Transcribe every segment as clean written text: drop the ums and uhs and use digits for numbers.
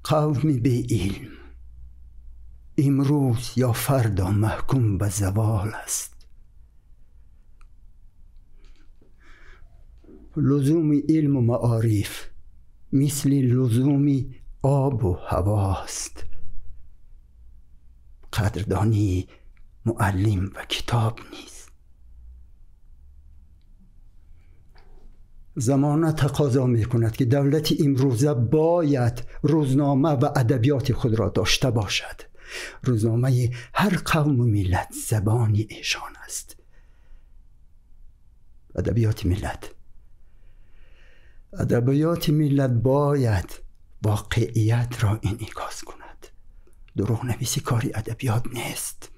قوم به علم امروز یا فردا محکوم به زوال است. لزوم علم و معارف مثل لزوم آب و هواست. قدردانی معلم و کتاب نیست. زمانه تقاضا میکند که دولت امروزه باید روزنامه و ادبیات خود را داشته باشد. روزنامه هر قوم و ملت زبان ایشان است. ادبیات ملت باید واقعیت را انعکاس کند. دروغ نویسی کاری ادبیات نیست.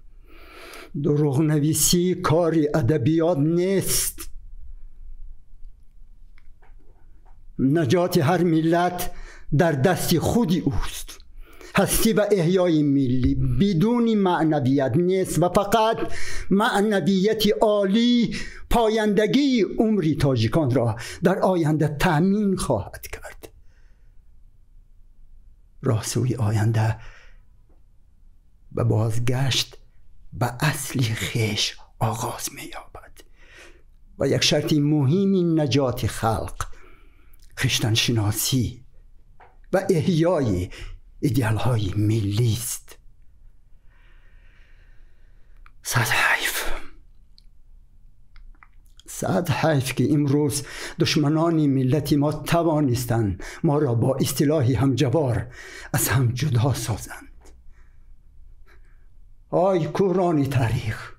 دروغ نویسی کاری ادبیات نیست. نجات هر ملت در دست خودی اوست. هستی و احیای ملی بدون معنویت نیست و فقط معنویت عالی پایندگی عمری تاجیکان را در آینده تأمین خواهد کرد. راه سوی آینده و بازگشت به اصل خویش آغاز می‌یابد و یک شرط مهم نجات خلق خویشتن شناسی و احیای ایدئال‌های ملی است. صد حیف که امروز دشمنان ملت ما توانستند ما را با اصطلاح همجوار از هم جدا سازند. آی کوران تاریخ،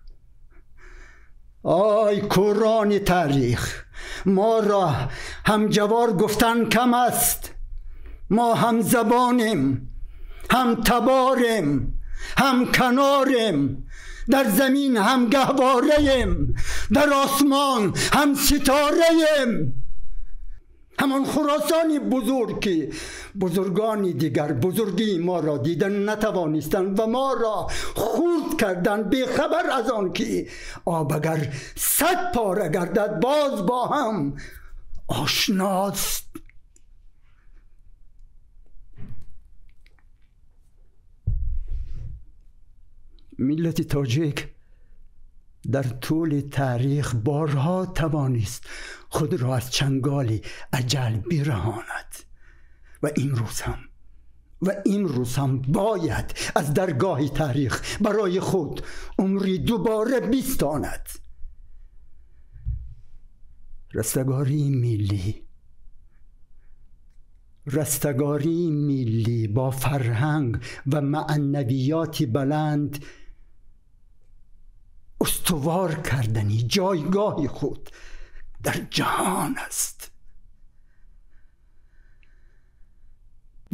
آی کوران تاریخ، ما را همجوار گفتن کم است. ما هم زبانیم، هم تباریم، هم کناریم، در زمین هم گهواره‌ایم، در آسمان هم ستاره‌ایم. همان خراسانی بزرگ که بزرگان دیگر بزرگی ما را دیدن نتوانستند و ما را خرد کردند، بی خبر از آن که آب اگر 100 پاره گردد باز با هم آشناست. ملت تاجیک در طول تاریخ بارها توانست خود را از چنگال اجل برهاند و امروز هم باید از درگاه تاریخ برای خود عمری دوباره بستاند. رستگاری ملی با فرهنگ و معنویات بلند استوار کردنی جایگاه خود در جهان است.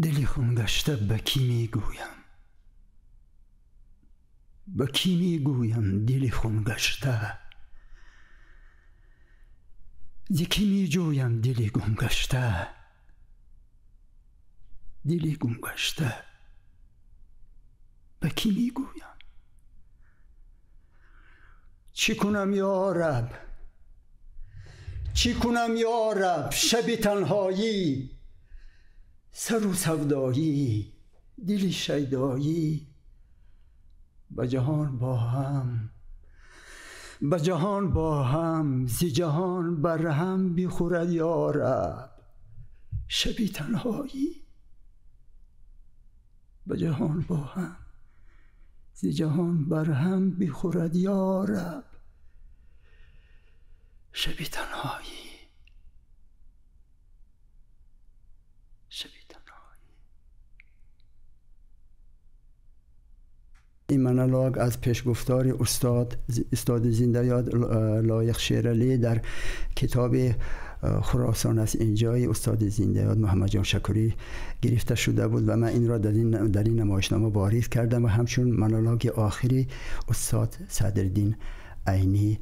دلی خونگشته به کی میگویم؟ به کی میگویم دلی خونگشته؟ ز کی میجویم دلی گمگشته؟ دلی گمگشته به کی میگویم؟ چی کنم یا رب؟ چی کنم یا رب؟ شب تنهایی، سر و سودایی، دل شیدایی، به جهان با هم، به جهان با هم، ز جهان بر هم بخورد یا رب. شب تنهایی، به جهان با هم، ز جهان بر هم بخورد یا رب. شب تنهایی، شب تنهایی. این مونولوگ از پیشگفتار استاد زنده یاد لایق شیرعلی در کتاب خراسان از اینجای استاد زنده یاد محمد جان شکوری گرفته شده بود و من این را در این نمایشنامه وارد کردم و همچون مونولوگ آخری استاد صدرالدین عینی.